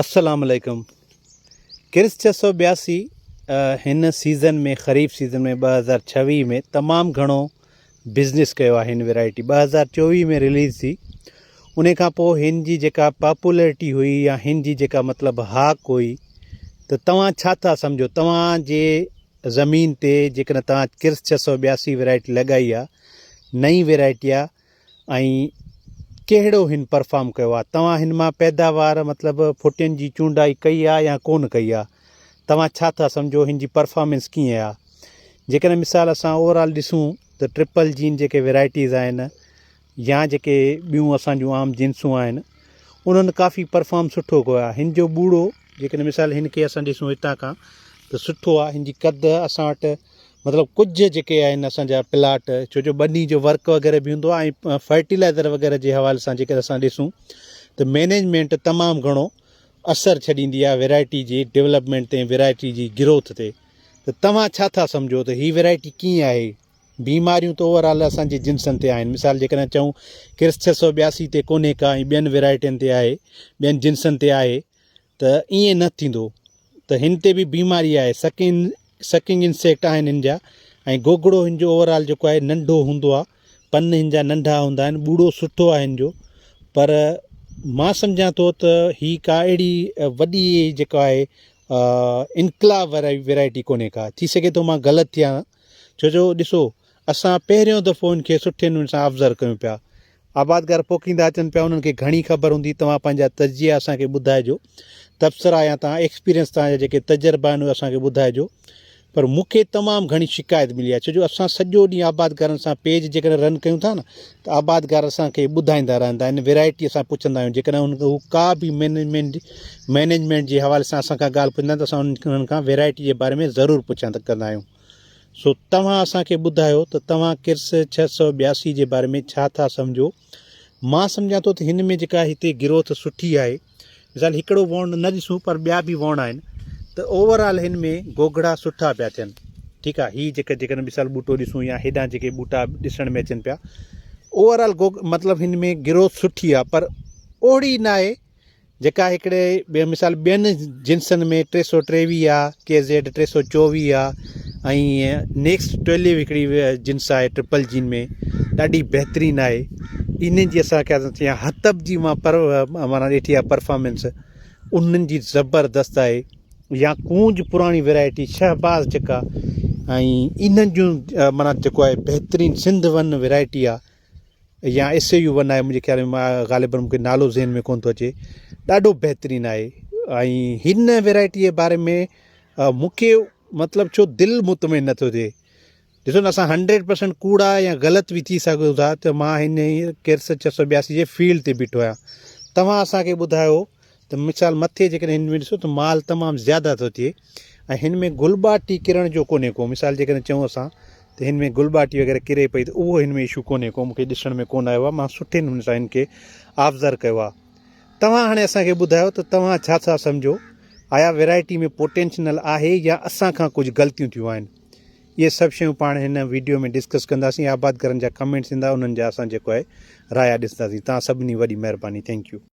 السلام عليڪم ڪرس 682 هن سيزن ۾ خريف سيزن ۾ 2026 ۾ تمام گهڻو بزنس ڪيو آهي هن ويرائٽي 2024 ۾ رليز ٿي ان کان پوء هن جي جيڪا پاپولرٽي هئي يا هن جي جيڪا مطلب هاڪ هئي ته توهان ڇا ٿا سمجهو توهان جي زمين تي جيڪڏهن توهان ڪرس 682 ويرائٽي لڳائي آهي نئين ويرائٽي آهي ۽ ڪهڙو هن پرفارم ڪيو آ توهان هن مان پيداوار مطلب ڦٽين جي چونڊائي ڪئي آ يا ڪون ڪئي آ توهان ڇا ٿا سمجهو هن جي پرفارمنس ڪيئن آ جيڪڏهن مثال اسان اوور آل ڏسون ته ٽرپل جين جيڪي ويرائٽيز آهن يا جيڪي ٻيون اسان جون عام جنسون آهن انهن ڪافي پرفارم سٺو ڪيو آ هن جو ٻوڙو جيڪڏهن مثال هن کي اسان ڏسون هتان کان ته سٺو آ هن جي قد اسان وٽ مطلب ڪجهه جيڪي آهن اسان جا پلاٽ ڇو جو ٻني جو ورڪ وغيره به هوندو آهي ۽ فرٽيلائزر وغيره جي حوالي سان جيڪر اسان ڏسون ته مينيجمينٽ تمام گهڻو اثر ڇڏيندي آهي ويرائٽي جي ڊولپمينٽ تي ويرائٽي جي گروٿ تي ته توهان ڇا ٿا سمجهو ته هي ويرائٽي ڪيئن آهي بيماريون ته اوور آل اسان جي جنسن تي آهن مثال جيڪڏهن چئون ڪرس 682 تي ڪونهي ڪا ۽ ٻين ويرائٽين تي آهي ٻين جنسن تي آهي ته ائين نه ٿيندو ته هن تي به بيماري آهي سڪنگ سڪنگ انسيڪٽ آهن هن جا ۽ گوگڙو هن جو اوور آل جيڪو آهي ننڍو هوندو آهي پن هن جا ننڍا هوندا آهن ٻوڙو سٺو آهي هن جو پر مان سمجهان ٿو ته هي ڪا اهڙي وڏي جيڪو آهي انقلاب واري ويرائٽي ڪونهي ڪا ٿي سگهي ٿو مان غلط ٿيان ڇو جو ڏسو اسان پهريون دفعو هن کي سٺي نموني سان آبزرو ڪيون پيا آبادگار پوکيندا اچن پيا انهن کي گهڻي خبر هوندي توهان پنهنجا تجزيا اسان کي ٻڌائجو تبصرا يا توهان ايڪسپيرينس توهان جا جيڪي تجربا آهن اهي اسان کي ٻڌائجو پر مون کي تمام گهڻي شڪايت ملي آهي ڇو جو اسان سڄو ڏينهن آبادگارن سان پيج جيڪڏهن رن ڪيون ٿا نه ته آبادگار اسان کي ٻڌائيندا رهندا آهن ويرائٽي اسان پڇندا آهيون جيڪڏهن ان هو ڪا به مينيجمينٽ مينيجمينٽ جي حوالي سان اسان کان ڳالهه پڇندا آهن ته اسان انهن کان ويرائٽي جي باري ۾ ضرور پڇا ڪندا آهيون سو توهان اسان کي ٻڌايو ته توهان ڪرس 682 جي باري ۾ ڇا ٿا سمجهو؟ مان سمجهان ٿو ته هن ۾ جيڪا هتي گروٿ سٺي آهي مثال هڪڙو ووڻ نه ڏسون پر ٻيا به ووڻ آهن ته اوور آل هن ۾ گوگڙا سٺا پيا ٿين ٺيڪ آهي هي جيڪا جيڪڏهن مثال ٻوٽو ڏسون يا هيڏانهن جيڪي ٻوٽا ڏسڻ ۾ اچن پيا اوور آل گوگ مطلب هن ۾ گروٿ سٺي آهي پر اوهڙي نه آهي جيڪا هڪڙي بي مثال ٻين جنسن ۾ 323 آ، ڪي زيڊ 324 آ ۽ نيڪسٽ ٽويلو هڪڙي جنس آهي ٽرپل جين ۾ ڏاڍي بهترين آهي انهن جي اسان کي يا حتب جي مان پر معنيٰ ڏٺي آهي پرفارمنس انهن جي زبردست آهي يا ڪونج پراڻي ويرائٽي شهباز جيڪا ۽ انهن جون معنيٰ جيڪو آهي بهترين سنڌ ون ويرائٽي آ يا ايس اي يو ون آهي منهنجي خيال ۾ مان غالباً مونکي نالو ذهن ۾ ڪونه ٿو اچي ڏاڍو بهترين آهي ۽ هن ويرائٽي جي باري ۾ مونکي مطلب ڇو دل مطمئن نٿو ٿئي ڏسو نه اسان هنڊريڊ پرسنٽ ڪوڙا يا غلط به ٿي سگهون ٿا ته مان هن ڪرس 682 جي فيلڊ تي بيٺو آهيان توهان اسانکي ٻڌايو ته مثال مٿي جيڪڏهن هن ۾ ڏسو ته مال تمام زياده ٿو ٿئي ۽ هن ۾ گلٻاٽي ڪرڻ جو ڪونهي ڪو مثال جيڪڏهن چئون اسان ته هن ۾ گلٻاٽي وغيره ڪري پئي ته اهو هن ۾ اشو ڪونهي ڪو مونکي ڏسڻ ۾ ڪونه آيو آهي مان سٺي نموني سان هن کي آبزرو ڪيو آهي توهان هاڻي اسان کي ٻڌايو ته توهان ڇا ٿا سمجهو آيا ويرائٽي ۾ پوٽينشنل آهي يا اسان کان ڪجهه غلطيون ٿيون آهن اهي سڀ شيون پاڻ هن ويڊيو ۾ ڊسڪس ڪنداسين آبادگارن جا ڪمينٽس ايندا انهن جا اسان جيڪو آهي رايا ڏسنداسين توهان سڀني وڏي مهرباني thank you.